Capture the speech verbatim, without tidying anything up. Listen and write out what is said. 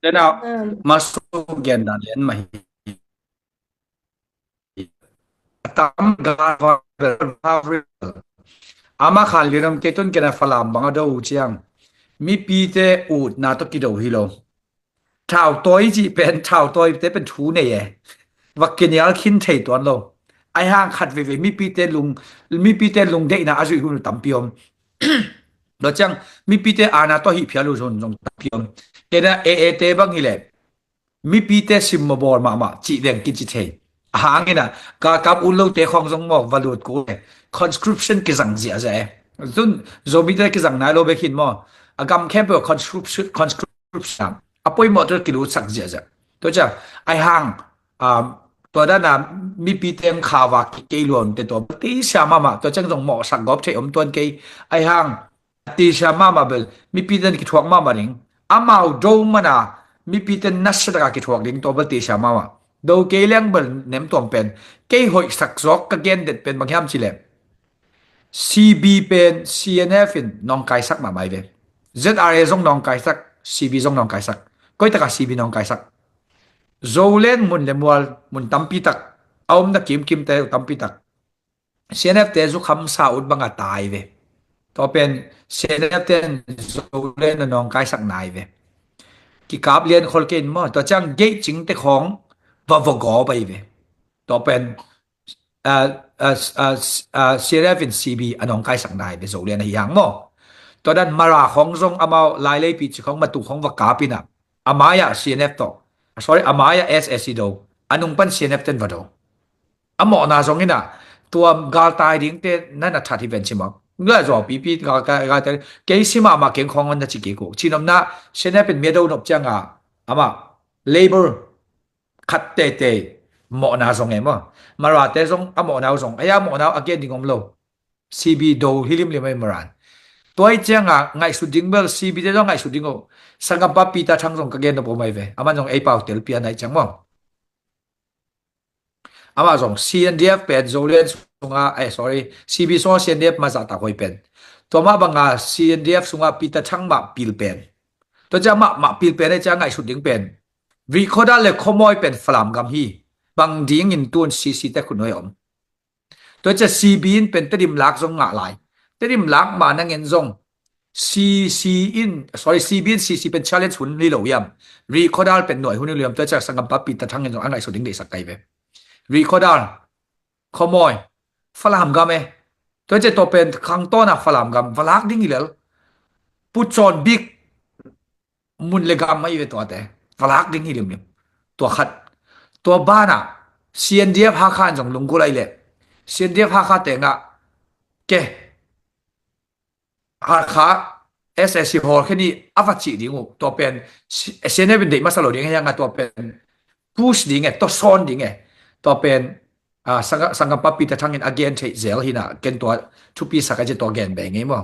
Tena, um, masu gen dan len mahi. Tam ga va, va, va, ama khan liram ke tun kena Falam bang a do uh ciang. Mipite utna to kido hi lo. Thautawi cih pen, thautawite pen thu nei e. Va kinial khin thei tuan lo. Ai hang khat veve mipite lung, mipite lungdeihna a zuih hun uh tampi om. Lo ciang, mipite ana to hih phial uh zong, zong tampi om. Kena e e te bang hi le. Mipite sim mawbawl mahmah, cih deng kici thei. A hang ina, ka kap un lote khong zong maw, va lut ku e. Conscription kizang ziahziah e. Zun, Zomite kizang nai lo bek hin maw. A gam khempeuh conscription, conscription. A poimawh tua kilutsak ziahziah. Tua cia, ai hang, um, tua dana mipite ang kha va ki kei luan te tua. Ti sia mahmah, tua ciang zong mawhsak gawp thei om tuan kei. Ai hang, ti sia mahmah bel, mipite ang kithuak mahmah ding. Amau do mana, mipite nasia taka kithuak ding tua bel ti sia mahmah. Do kei leng bel nem tuam pen. Kei hoihsak zawk ka gen det pen bang hiam ci le. C B pen C N F in nawngkaisak mahmah hi ve. Z R A zong nawngkaisak, C B zong nawngkaisak. Koi taka C B nawngkaisak. Zoland mun le mual, mun tampi tak. A omna kimkim te uh tampi tak. C N F te zukham sa ut banga tai ve. Tua pen C N F ten Zoland a nawngkaisak nai ve. Kikap lian khol kein maw. Tua ciang gate cing te khong va vogawp ahi ve. Tua pen, ah, ah, ah, ah, C N F in C B a nawngkaisak nai ve Zoland ahi hang maw. Tua dan Mara khong zong amau Laileipi ci khong matu khong va kap ina. A mai-ah C N F tawh. Sorry, a mai-ah S A C do. A nung pan C N F ten va do. A mawhna zong ina, tua galtai dingte na na that hi ven ci maw. Nga zaw pipi galtai, galtai. Kei si mahmah keng khong na ci kik uh. Cinomna, C N F in mia do nop cianga, ama, labor, khat tete, mawhna zong e maw. Marate zong, a mawhna uh zong. Aya mawhna uh a gen ding om lo. C B do hi limlim a Maran. Tua hi cianga ngaihsut ding bel, C B te zong ngaihsut ding uh. Sanggampa Peter Thang zong ka gen nop om ahi ve. Aman zong ei pau telpi a nai ciang maw. Ama zong C N D F pen Zoland sunga, eh, sorry, C B sunga C N D F ma zahtak hoi pen. Tua mah banga C N D F sunga Peter Thang mah pil pen. Tua ciang mah, mah pil pen eh ciang ngaihsut ding pen. Rihkhawdal le Khawmawi pen Falam gam hi. Bang dingin tun C C te khut nuai om. Tua ciang C B in pen Tedim lak zong ngah lai. Tedim lak ma nangin zong C C in, sorry, C B in C C pen challenge hun hi lo hiam. Rihkhawdal pen nuai hun hi lo hiam. Tua ciang Sanggampa Peter Thang in zong a ngaihsut ding deihsak kai ve. Rihkhawdal, Khawmawi, Falam gam e. Tua ciang tua pen khangtawna Falam gam, va lak ding hi lel. Pu Cawn Bik, mun le gam ahi ve tuate. Va lak ding hi limlim. Tua khat. Tua bana, C N D F Hakha in zong lunggulh ahi le. C N D F Hakha tengah, ke, Hakha, S A C hawl khen hi a va cih ding uh. Tua pen, C-, C N F in deih masa lo ding, hianga tua pen, push ding e, tua sawn ding e. Tua pen, ah, Sangga-, Sanggampa Peter Thang in a gen theih zel hina, ken tua thupi sak a ci tua gen be ngei maw.